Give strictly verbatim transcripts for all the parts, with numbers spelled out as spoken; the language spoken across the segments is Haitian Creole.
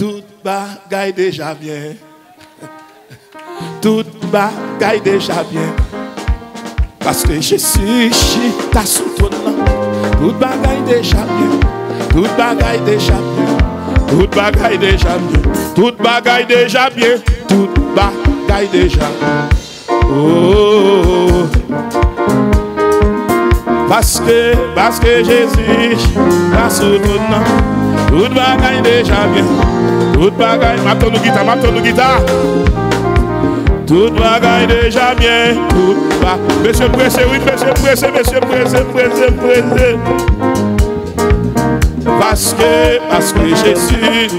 Tout bagay deja byen. Tout bagay deja byen. Paske Jezi chita sou twòn nan. Tout bagay deja byen. Tout bagay deja byen. Tout bagay deja byen. Tout bagay deja byen. Tout bagay deja byen. Oh. Paske, paske Jezi la sou twòn nan. Tout bagay deja byen. Tout bagay, m ap tann nou gita, m ap tann nou gita. Tout bagay deja byen. Tout ba-, mesye m prese, wi, mesye m prese, mesye m prese, m prese, m prese. Paske, paske Jezi,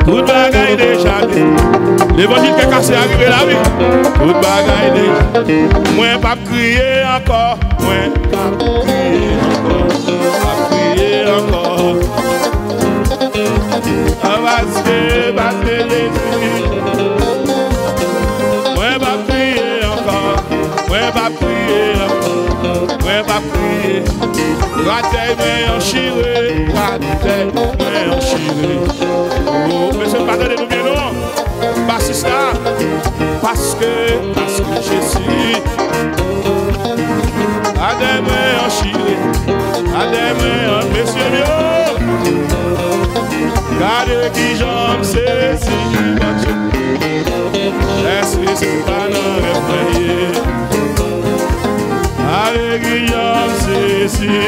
tout bagay deja byen. Levanjil kè kase a rive la, wi. Tout bagay deja. Mwen p ap kriye ankò. Mwen p ap kriye ankò. P ap kriye ankò. A paske, paske Jezi. Mwen p ap kriye ankò. Mwen p ap kriye ankò. Mwen p ap kriye. Radèy mwen an chire, radèy mwen an chire. Oh, mesye, pa tande nou byen non. Basis la. Paske, paske Jezi. Radèy mwen an chire, radèy mwen an, mesye m yo. Gade kijan m sezi, Bondye. Èske se pa nan rèv mwen ye? Gade kijan m sezi.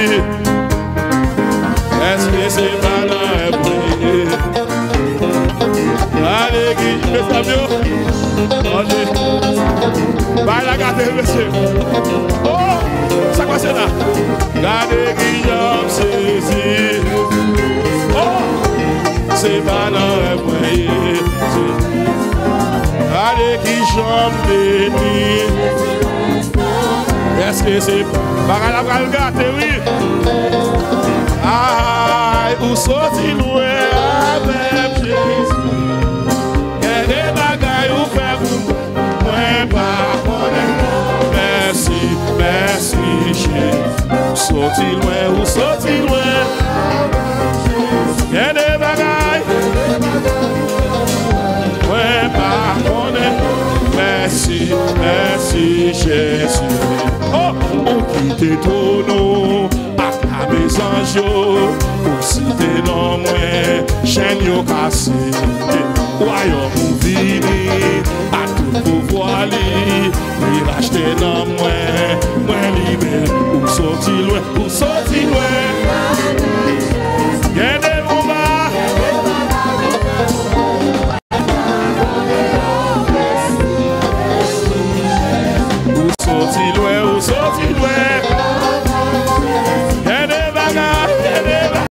Èske se pa nan rèv mwen ye? Gade ki, mezanmi yo. Bondye. Bay la gate, mesye. Oh, sa k pase la? Gade kijan m sezi. Oh, se pa nan rèv mwen ye. Gade kijan m beni. Èske se bagay la pral gate, wi. Ay, ou soti lwen avèk Jezi. Gen de bagay ou fè pou mwen, mwen pa konnen. Mèsi, mèsi, Jezi. Ou soti lwen, ou soti lwen. Gen de bagay. Mwen pa konnen. Mèsi, mèsi, Jezi. Oh, ou kite twòn ou ak lame zanj yo. Ou site non mwen, chèn yo kase. Wayòm ou vini, ak tout pouvwa li. Li rachte nanm mwen, mwen libere. Ou soti lwen, ou soti lwen. Gen de konba. Ou soti lwen, ou soti lwen. Gen de bagay, gen de bagay.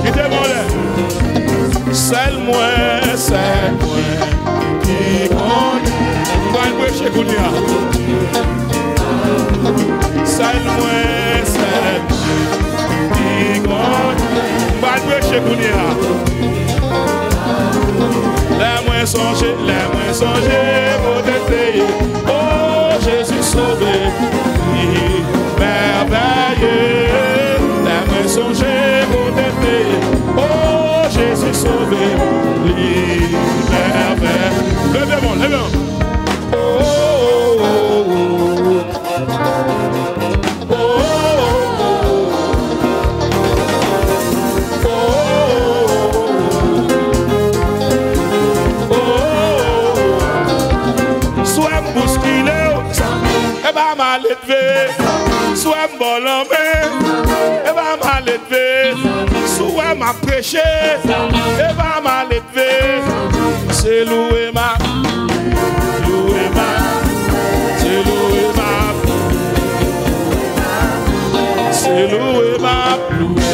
Kite m anlè. Sèl mwen, sèl mwen ki konnen. M pral preche kounye a. Sèl mwen, sèl mwen ki konnen. M pral preche kounye a. Lè mwen sonje, lè mwen sonje kote m te ye. O Jezi sove m, li mèvèye. Lè mwen sonje kote m te ye. O Jezi sove m, li mèvèye. Leve men w, leve men w. O, o, o, o, o. Swè m bouskile w, e pa maledve. Swè m ba w lanmen, e pa maledve. Swè m ap preche, e pa maledve. Se louwe m ap, louwe m ap, se louwe m ap, se louwe m ap louwe.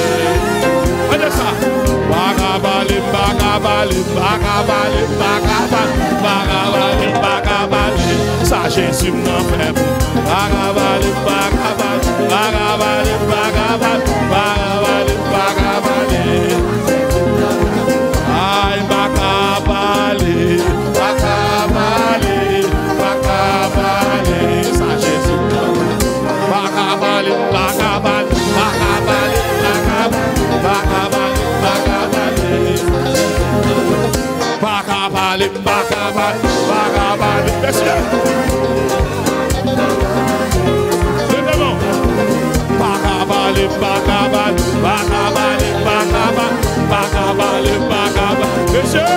Tande sa. Pa ka pale, pa ka pale, pa ka pale, pa ka pale, pa ka pale, pa ka pale. Sa Jezi m nan fè pou mwen. Pa ka pale, pa ka pale, pa ka pale, pa ka pale, pa ka pale, pa ka pale. Ay, pa ka pale, pa ka pale, pa ka pale. Sa Jezi. Pa ka pale, pa ka pale, pa ka Kabal, pa kabal, mesye. Leve men. Pa kabal, pa kabal, pa kabal, pa kabal, pa kabal, pa kabal, mesye.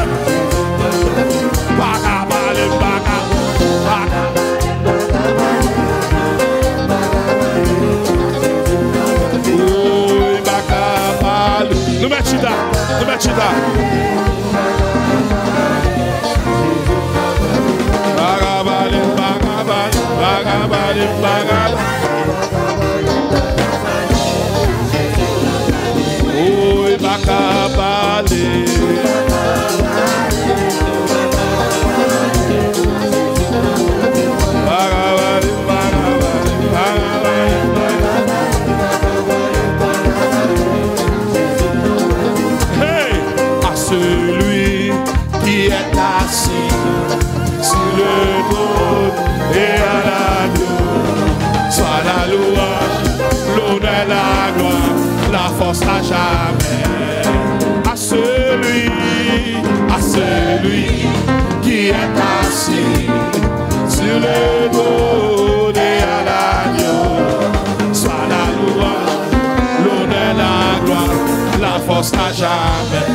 Pa kabal, pa kabal, pa kabal. Woy, pa kabal. Nou mèt chita, nou mèt chita. Pa kabal, pa kabal, pa kabal, pa kabal. Woy, pa kabal. Pa kabal, pa kabal, pa kabal, pa kabal. Hey! À celui qui est assis sur le trône et à l'agneau soit la louange, l'honneur, la gloire, la force à jamais. À celui, à celui qui est assis sur le trône et à l'agneau soit la louange, l'honneur, la gloire, la force à jamais.